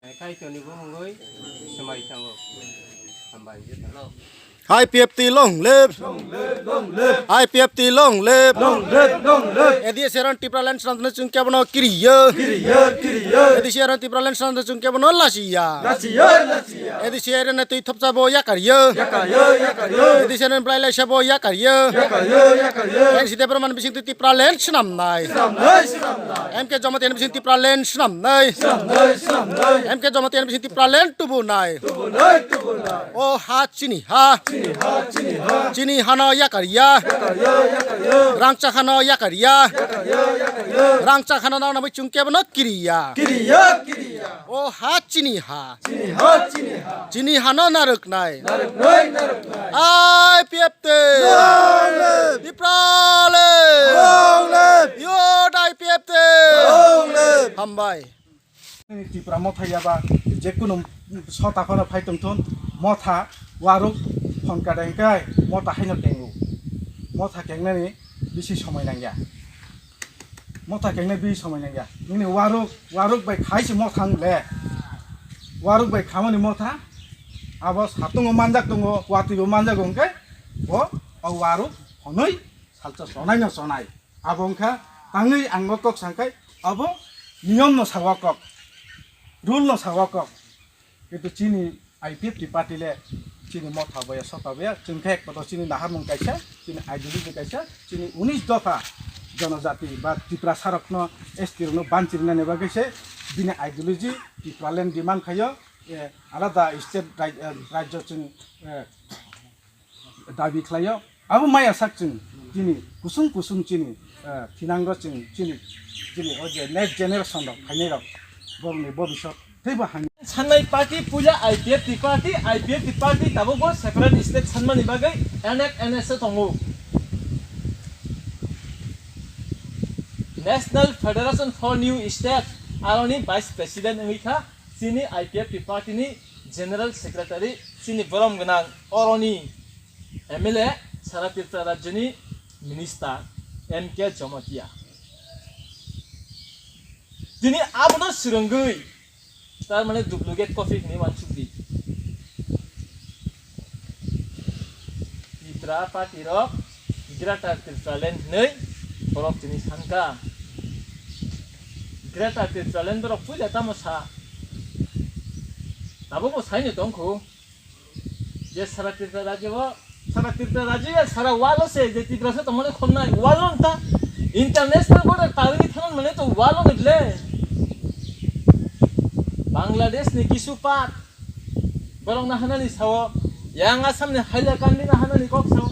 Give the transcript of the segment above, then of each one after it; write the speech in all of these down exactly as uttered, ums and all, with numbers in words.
Kaitorni bumungwi swmai tongo. Hambai joto. I P F T long live. I P F T long live. A D C R and Tipraland swnamno chwng kebono kiriyo. A D C R and Tipraland swnamno chwng kebono lasiya. A D C R and twi thopsa bo yakaryo. A D C R and Brai Laisa bo yakaryo. N C Dev Barman bising twi Tipraland swnamnai. M K Jamatia ni bising Tipraland swnamnai. M K Jamatia ni bising Tipraland tubunai. O ha chini ha. Chini hano yakarya. Rangchak hano yakarya. Rangchak hano nang nangwi chwng kebono kiriya. O ha chini ha. Chini hano narwknai. I P F T. Tipraland. Youth I P F T. Hambai. Tripura motha yaba jekunu sota phano phai tongthun, motha waruk phon kada hingkai motha haino kengo. Motha kengnani bisi somoi nangya. Motha kengnai bisi somoi nangya. Nini waruk, waruk bai khai se motha wng le. Waruk bai khamani motha abo satungo manjak tongo, watwibo manjago hingke bo o waruk honoi salsa sonai no sonai. Abo wngkha tangwi ang o kok sangkai, abo niyom no sawa kok, rule no sawa kok. Kintu chini I P F T party le chini motha boya sota boya, chwng khe ekpoto chini naharmung kaisa, chini ideology kaisa, chini unis dopha jonojati ba Tiprasa rokno, S T rokno banchirinani bagwi se bini ideology Tipraland demand khayo, eh, alada state rai-, eh, rajyo chwng, eh, dabi khlaio. Abo maya sak chwng chini kusung kusung chini, eh, thinango chwng chini, chini o je next generation rok phainai rok borokni bobisot teibo hamya. Sannai party puila I P F T party, I P F T party tabukbo separate state sanmani bagwi N F N S o tongo. National Federation for New State, aroni vice president wngwi kha chini I P F T party ni general secretary, chini borom gwnang oroni M L A, sara Tripura rajyoni minister M K Jamatia. Tini abono swrwngwi, tar mane duplicate copy hinwi uansukdi. Tripura party rok Greater Tipraland hinwi borok tini sankha. Greater Tipraland borok puila tamo sa? Tabukbo saino tongkhu. Je sara Tripura rajyo o, sara Tripura rajyo ya sara world o se je Tiprasa tongmani khobnai world o ta international border parwi thangnani mane to world o ni ble. Bangladesh ni kisu part borok na hanani sao, yang Assam ni Hailakandi na hanani kok sao.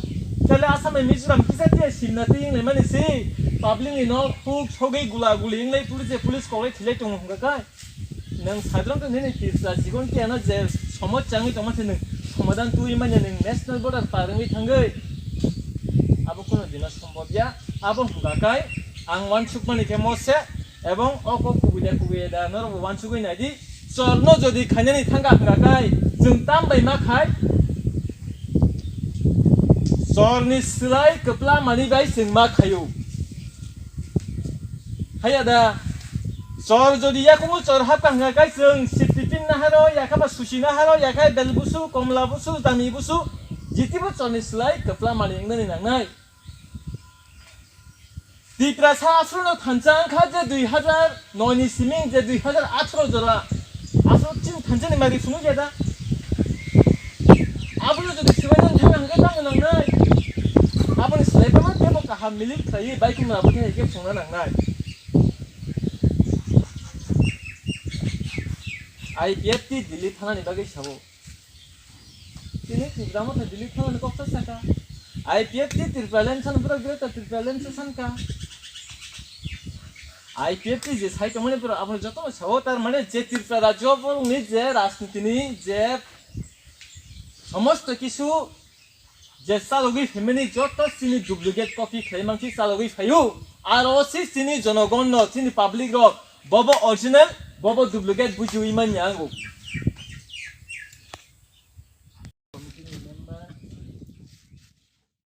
Tale Assam ni Mizoram kisa tiya simna tiying le mani si public ni nok huk sogwi gula guli inglai police police koklai thilai tongo hwnka kai. Nwng sadron to nini Tripura jibon tiyano je somosya wngwi tongma se nwng somadan twi manya nwng national border par wngwi thangwi. Abo kuno dino sombobya. Abo hwnka kai ang uansukmani khe mose ebong o kok kubui da kubui da norok bo uansugwi naidi. Chorno jodi khainani thangka hwnka kai chwng tam bai ma khai? Chorni slai kwpla mani bai chwng ma khaio. Haya da. Chor jodi yakumu chor hapka hwnka kai chwng sipti pin na haro, yakha ba susi na haro, yakha bel busu, komla busu, dami busu, jitibo chorni slai kwpla mani wngnani nangnai. Tiprasa aswkno thansa wngkha je dui hazar noi ni siming je dui hazar atharo jora aswk chini thansa ni mari phunuk ya da? Abono jodi swbainani thangna hwnkhe tamo nangnai? Aboni swlai tamo tebo kaham milik khlaiwi baikhumna abo thai khe phunukna nangnai. I P F T Delhi thanani bagwi sabo. Tini Tripura motha Delhi thanani kok sa saka. I P F T Tipraland san pura Greater Tipraland sa sanka. I P F T je sai tongmani pura abo joto sao tar mane je Tripura rajyo borokni je rajniti ni je somosto kisu je chalogwi phaimani joto chini duplicate copy khlai mansi chalogwi phaio. Aro si chini jonogonno, chini public rok, bobo original, bobo duplicate bujiwi manya ango.